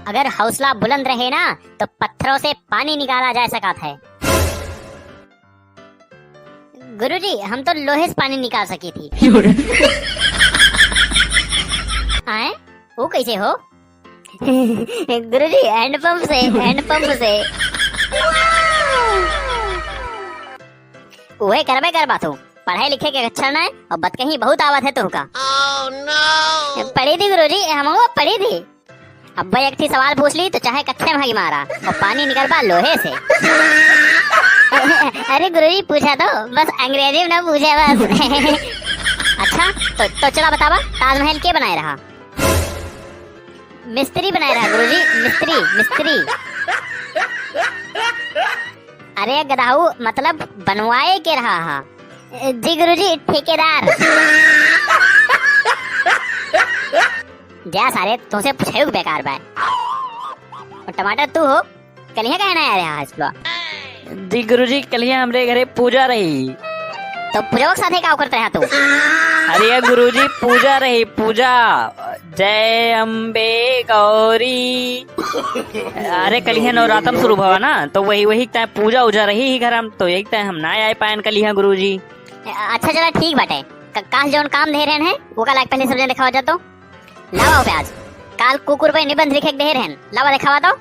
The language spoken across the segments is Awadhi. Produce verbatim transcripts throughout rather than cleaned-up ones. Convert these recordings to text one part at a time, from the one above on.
अगर हौसला बुलंद रहे ना, तो पत्थरों से पानी निकाला जा सकत है। गुरुजी, हम तो लोहे से पानी निकाल सकी थी। आए? वो कैसे हो? गुरुजी, हैंडपंप से, हैंडपंप से। उहे करबे करबा तू। पढ़े लिखे के अक्षर ना है और बतकही बहुत आवत है तुहका। पढ़ी थी गुरुजी, हम वो पढ़ी थी। अब भाई एक ठी सवाल पूछ ली तो चाहे कत्थे में ही मारा और पानी निकलबा लोहे से। अरे गुरुजी पूछा तो, बस अंग्रेजी में ना पूछे बस। अच्छा तो, तो चला बतावा, ताजमहल के बनाए रहा? मिस्त्री बनाए रहा गुरुजी, मिस्त्री, मिस्त्री। अरे गधाऊ, मतलब बनवाए के रहा हा। जी गुरुजी, ठेकेदार। जा सारे, तोसे पूछे बेकार बा। और टमाटर तू हो, कलिया काहे ना आया रहा आज बा? जी गुरुजी, कलिया हमरे घरे पूजा रही। तो पूजवा के साथे का करत रहा तू? अरे गुरुजी, पूजा रही, पूजा। जय अम्बे गौरी। अरे कलिया नवरातम शुरू भवा ना, तो वही, वही टाइम पूजा उजा रही ही घर हम, तो यही टाइम हम ना आए पायन कलिया गुरुजी। अच्छा चला ठीक बाटे, क-, काल जौन काम दे रहन है, वो का लाग पहले सब जने दिखावा जातो। लावा हो प्याज, काल कुकुर पे निबंध लिखे के दे रहन, लावा दिखावा तो।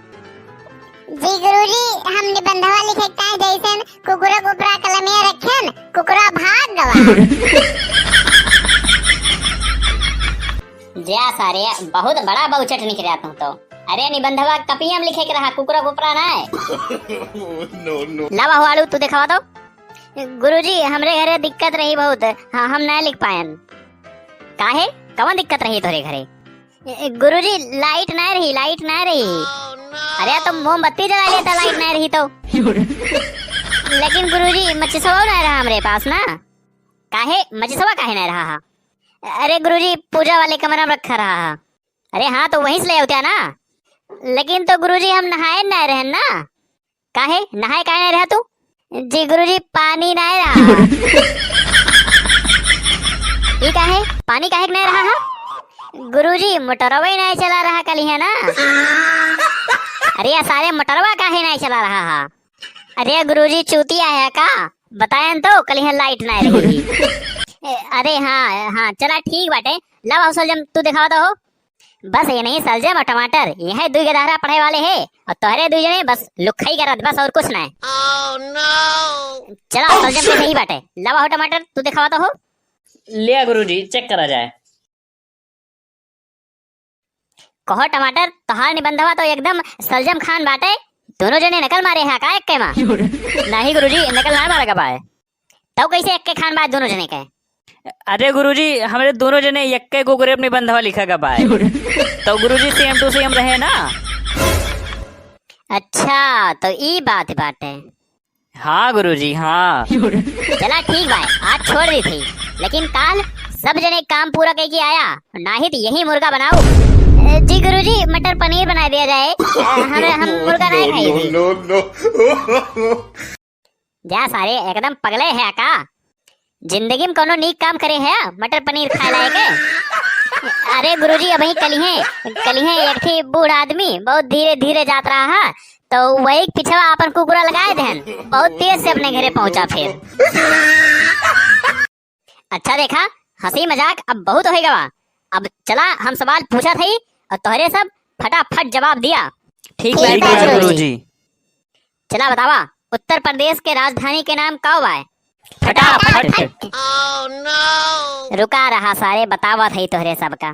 जी गुरुजी, हम निबंधवा लिखे के ताई जैसन कुकुरा कुपरा कलमिया रखेन, कुकुरा भाग गवा। जा सारे, बहुत बड़ा बहुचट निकला तू तो। अरे निबंधवा कपिया में लिखे के रहा, कुकुरा कुपरा ना है। No, no। लावा हो आलू, तू दिखावा तो। गुरुजी, हमरे घरे दिक्कत रही बहुत, हाँ, हम ना लिख पायन। काहे? कवन दिक्कत रही तोरे घरे? ए, गुरुजी, लाइट ना रही, लाइट ना रही। अरे, तो मोमबत्ती जला लेता, लाइट ना रही तो। लेकिन गुरुजी, मचिसवा ना रहा हमरे पास ना। काहे? मचिसवा काहे ना रहा हा? अरे गुरुजी, पूजा वाले कमरा में रखा रहा हा। अरे हाँ, तो वहीं से ले आते ना। लेकिन तो गुरुजी, हम नहाए ना रहन ना। काहे? नहाए काहे नहीं रहा तू? जी गुरुजी, पानी नहीं रहा। ई काहे? पानी काहे के नहीं रहा है? गुरुजी, मोटरवा ही नहीं चला रहा कल, है ना? अरे, ये सारे मोटरवा काहे नहीं चला रहा है? अरे गुरुजी, चूतिया है का? बताएन तो, कल यहाँ लाइट नहीं रही। ए, अरे हाँ, हाँ, चला ठीक बाटे। लावा हो सलजम, तू दिखावा तो हो। बस ये नहीं सलजम और टमाटर, यही दुई गदहरा पढ़े वाले है और तोहरे दुई जने बस लुखई करत, बस और कुछ नहीं। चला सलजम के सही बाटे, लावा हो टमाटर, तू दिखावा तो हो। लिया गुरुजी, चेक करा जाए। कहो टमाटर, तोहार निबंधवा तो एकदम सलजम खान बाटे। दोनों जने नकल मारे हैं का एक्के मा? नहीं गुरुजी, नकल ना मारा गवा है। तब कैसे एक्के खान बा दोनों जने के? अरे गुरुजी, हमरे दोनों जने एक्के कुकुरे अपने बंधवा लिखा गवा है। तो गुरुजी same to same रहे ना। अच्छा, तो ई बात बाटे। हाँ गुरुजी, हाँ। चला ठीक बा, आज छोड़ दी थी, लेकिन काल सब जने काम पूरा करके आया, नाही तो यही मुर्गा बनाओ। ए, जी गुरुजी, मटर पनीर बना दिया जाए। ए, हम, हम मुर्गा नहीं खाई थी। No, no, no। जा सारे, एकदम पगले है का? जिंदगी में कोनो नीक काम करे है, मटर पनीर खाए लायक है? अरे गुरुजी, अबही कलिहे, कलिहे एक ठी बूढ़ आदमी बहुत धीरे धीरे जात रहा है, तो वही पिछवा अपन कुकुरा लगाए देहन, बहुत तेज से अपने घरे पहुंचा फिर। अच्छा देखा, हंसी मजाक अब बहुत हो गवा। अब चला हम सवाल पूछत हई और तोहरे सब फटाफट जवाब दिया। ठीक ठीक बा बा गुरुजी। गुरुजी। चला बतावा, उत्तर प्रदेश के राजधानी के नाम का बा? फटाफट। फटाफट। रुका रहा सारे, बतावत हई तोहरे सबका।